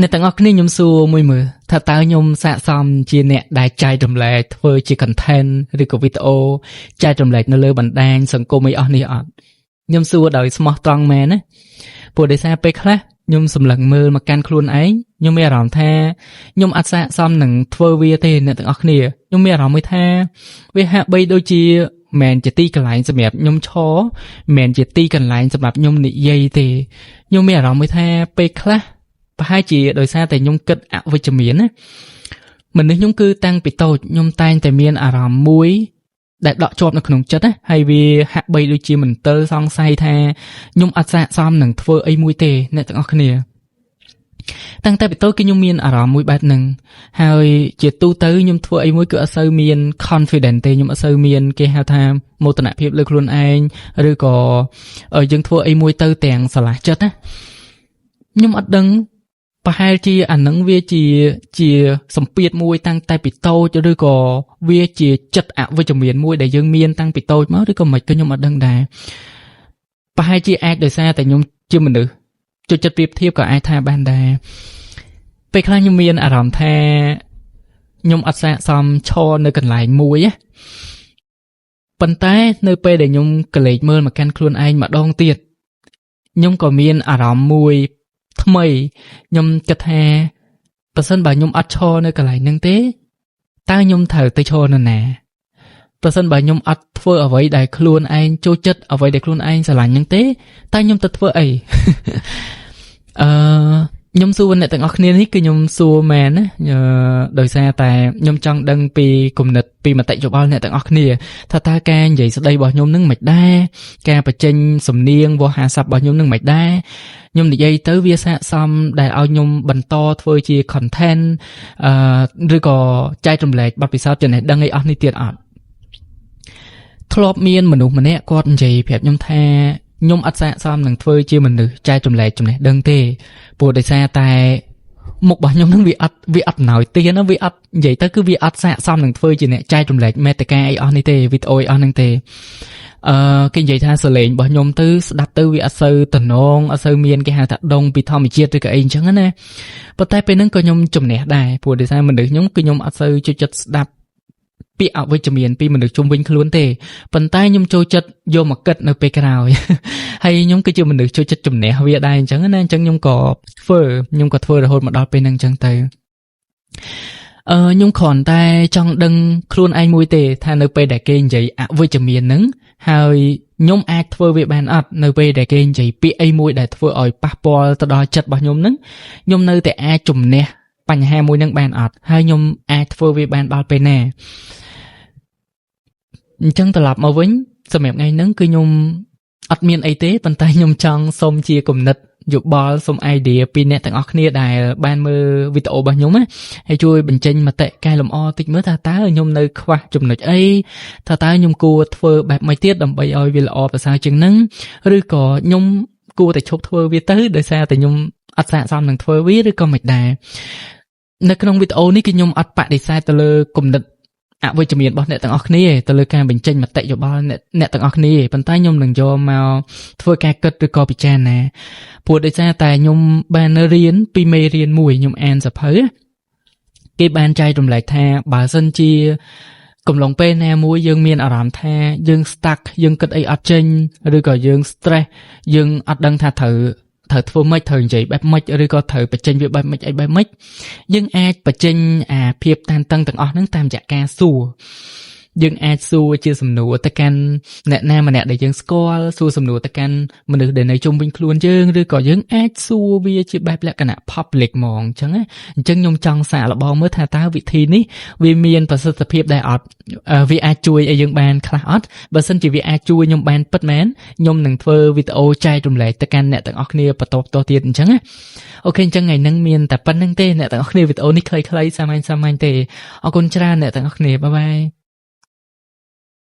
អ្នកទាំងអស់គ្នាខ្ញុំសួរមួយមើលថាតើខ្ញុំស័ក្តិសមជាអ្នកដែលចែករំលែកធ្វើជា content ឬក៏វីដេអូចែករំលែកនៅលើបណ្ដាញសង្គមអីអស់នេះអត់ខ្ញុំសួរដោយស្មោះត្រង់មែនណាព្រោះដោយសារពេលខ្លះខ្ញុំសម្លឹងមើលមកកាន់ខ្លួនឯងខ្ញុំមានអារម្មណ៍ថាខ្ញុំអត់ស័ក្តិសមនឹងធ្វើវាទេអ្នកទាំងអស់គ្នាខ្ញុំមានអារម្មណ៍មួយថាវាហាក់បីដូចជាមិនជាទីកន្លែងសម្រាប់ខ្ញុំឈរមិនជាទីកន្លែងសម្រាប់ខ្ញុំនិយាយទេខ្ញុំមានអារម្មណ៍មួយថាពេលខ្លះប្រហែលជាដោយសារតែខ្ញុំគិតអវិជ្ជមានណាមនុស្សខ្ញុំគឺតាំងពីតូចខ្ញុំតែងតែមានអារម្មណ៍មួយដែលដក់ជាប់នៅក្នុងចិត្តណាហើយវាហាក់បីដូចជាមន្ទិលសង្ស័យថាខ្ញុំអត់ស័ក្តិសមនឹងធ្វើអីមួយទេអ្នកទាំងអស់គ្នាតាំងតែពីតូចគឺខ្ញុំមានអារម្មណ៍មួយបែបហ្នឹងហើយជាទូទៅខ្ញុំធ្វើអីមួយគឺអត់សូវមាន confidence ទេខ្ញុំអត់សូវមានគេហៅថាមោទនភាពលើខ្លួនឯងឬក៏យើងធ្វើអីមួយទៅទាំងស្រឡះចិត្តណាខ្ញុំអត់ដឹងប្រហែលជាអានឹងវាជាជាសម្ពាធមួយតាំងតែពីតូចឬក៏វាជាចិត្តអវិជ្ជមានមួយដែលយើងមានតាំងពីតូចមកឬក៏មិនក៏ខ្ញុំអត់ដឹងដែរប្រហែលជាអាចដោយសារតែខ្ញុំជាមនុស្សចូលចិត្តប្រៀបធៀបក៏អាចថាបានដែរពេលខ្លះខ្ញុំមានអារម្មណ៍ថាខ្ញុំអត់ស័ក្តិសមឈរនៅកន្លែងមួយណាប៉ុន្តែនៅពេលដែលខ្ញុំក្រឡេកមើលមកកាន់ខ្លួនឯងម្ដងទៀតខ្ញុំក៏មានអារម្មណ៍មួយថ្មីខ្ញុំគិតថាប្រសិនបើខ្ញុំអត់ឈរនៅកន្លែងហ្នឹងទេតើខ្ញុំត្រូវទៅឈរនៅណាប្រសិនបើខ្ញុំអត់ធ្វើអ្វីដែលខ្លួនឯងចូលចិត្តអ្វីដែលខ្លួនឯងស្រឡាញ់ហ្នឹងទេតើខ្ញុំទៅធ្វើអីអឺខ្ញុំសួរអ្នកទាំងអស់គ្នានេះគឺខ្ញុំសួរមែនណាដោយសារតែខ្ញុំចង់ដឹងពីគំនិតពីមតិយោបល់អ្នកទាំងអស់គ្នាថាតើការនិយាយស្ដីរបស់ខ្ញុំនឹងមិនដែរការបញ្ចេញសំនៀងវោហារស័ព្ទរបស់ខ្ញុំនឹងមិនដែរខ្ញុំនិយាយទៅវាស័ក្តិសមដែលឲ្យខ្ញុំបន្តធ្វើជា content ឬក៏ចែករំលែកបទពិសោធន៍ចំណេះដឹងអីអស់នេះទៀតអត់ធ្លាប់មានមនុស្សម្នាក់គាត់និយាយប្រាប់ខ្ញុំថាខ្ញុំអត់ស័ក្តិសមនឹងធ្វើជាមនុស្សចែករំលែកចំណេះដឹងទេព្រោះដោយសារតែមុខរបស់ខ្ញុំនឹងវាអត់ណយទៀនណាវាអត់និយាយទៅគឺវាអត់ស័ក្តិសមនឹងធ្វើជាអ្នកចែករំលែកមេតិកាអីអស់នេះទេវីដេអូអីអស់ហ្នឹងទេអឺគេនិយាយថាសលេងរបស់ខ្ញុំទៅស្ដាប់ទៅវាអត់សូវតំណងអត់សូវមានគេហៅថាដងពីធម្មជាតិឬក៏អីអញ្ចឹងណាប៉ុន្តែពេលហ្នឹងក៏ខ្ញុំជំនះដែរព្រោះដោយសារមនុស្សខ្ញុំគឺខ្ញុំអត់សូវចូលចិត្តស្ដាប់ពាក្យអវិជ្ជមានពីមនុស្សជុំវិញខ្លួនទេប៉ុន្តែខ្ញុំចូលចិត្តយកមកគិតនៅពេលក្រោយហើយខ្ញុំគឺជាមនុស្សចូលចិត្តជំនះវាដែរអញ្ចឹងណាអញ្ចឹងខ្ញុំក៏ធ្វើរហូតមកដល់ពេលហ្នឹងអញ្ចឹងទៅអឺខ្ញុំគ្រាន់តែចង់ដឹងខ្លួនឯងមួយទេថានៅពេលដែលគេនិយាយអវិជ្ជមានហ្នឹងហើយខ្ញុំអាចធ្វើវាបានអត់នៅពេលដែលគេនិយាយពាក្យអីមួយដែលធ្វើឲ្យប៉ះពាល់ទៅដល់ចិត្តរបស់ខ្ញុំហ្នឹងខ្ញុំនៅតែអាចជំនះបញ្ហាមួយហ្នឹងបានអត់ហើយខ្ញុំអាចធ្វើវាបានដល់ពេលណាអញ្ចឹងត្រឡប់មកវិញសម្រាប់ថ្ងៃហ្នឹងគឺខ្ញុំអត់មានអីទេប៉ុន្តែខ្ញុំចង់សុំជាគំនិតយោបល់សុំ idea ពីអ្នកទាំងអស់គ្នាដែលបានមើលវីដេអូរបស់ខ្ញុំណាហើយជួយបញ្ចេញមតិកែលម្អតិចមើលថាតើខ្ញុំនៅខ្វះចំណុចអីថាតើខ្ញុំគួរធ្វើបែបម៉េចទៀតដើម្បីឲ្យវាល្អប្រសើរជាងហ្នឹងឬក៏ខ្ញុំគួរតែឈប់ធ្វើវាទៅដោយសារតែខ្ញុំអត់ស័ក្តិសមនឹងធ្វើវាឬក៏មិនដែរនៅក្នុងវីដេអូនេះគឺខ្ញុំអត់បដិសេធទៅលើគំនិតអវិជ្ជមានរបស់អ្នកទាំងអស់គ្នាទៅលើការបញ្ចេញមតិយោបល់អ្នកអ្នកទាំងអស់គ្នាប៉ុន្តែខ្ញុំនឹងយកមកធ្វើការគិតឬក៏ពិចារណាព្រោះដោយសារតែខ្ញុំបានរៀនពីមេរៀនមួយខ្ញុំអានសៀវភៅគេបានចែករំលែកថាបើសិនជាកំឡុងពេលណាមួយយើងមានអារម្មណ៍ថាយើង stuck យើងគិតអីអត់ចេញឬក៏យើង stress យើងអត់ដឹងថាត្រូវត្រូវធ្វើម៉េចត្រូវនិយាយបែបម៉េចឬក៏ត្រូវបញ្ចេញវាបែបម៉េចអីបែបម៉េចយើងអាចបញ្ចេញអាភាពតានតឹងទាំងអស់ហ្នឹងតាមរយៈការសួរយើងអាចសួរជាសំណួរទៅកាន់អ្នកណាម្នាក់ដែលយើងស្គាល់សួរសំណួរទៅកាន់មនុស្សដែលនៅជុំវិញខ្លួនយើងឬក៏យើងអាចសួរវាជាបែបលក្ខណៈ public ហ្មងអញ្ចឹងណាអញ្ចឹងខ្ញុំចង់សាកល្បងមើលថាតើវិធីនេះវាមានប្រសិទ្ធភាពដែរអត់វាអាចជួយឲ្យយើងបានខ្លះអត់បើសិនជាវាអាចជួយខ្ញុំបានពិតមែនខ្ញុំនឹងធ្វើវីដេអូចែករំលែកទៅកាន់អ្នកទាំងអស់គ្នាបន្តបន្តទៀតអញ្ចឹងណាOK អញ្ចឹងថ្ងៃហ្នឹងមានតែប៉ុណ្្នឹងទេអ្នកទាំងអស់គ្នាវីដេអូនេះខ្លីៗសាមញ្ញសាមញ្ញទេអរគុណច្រើនអ្នកទាំងអស់គ្នាbye bye.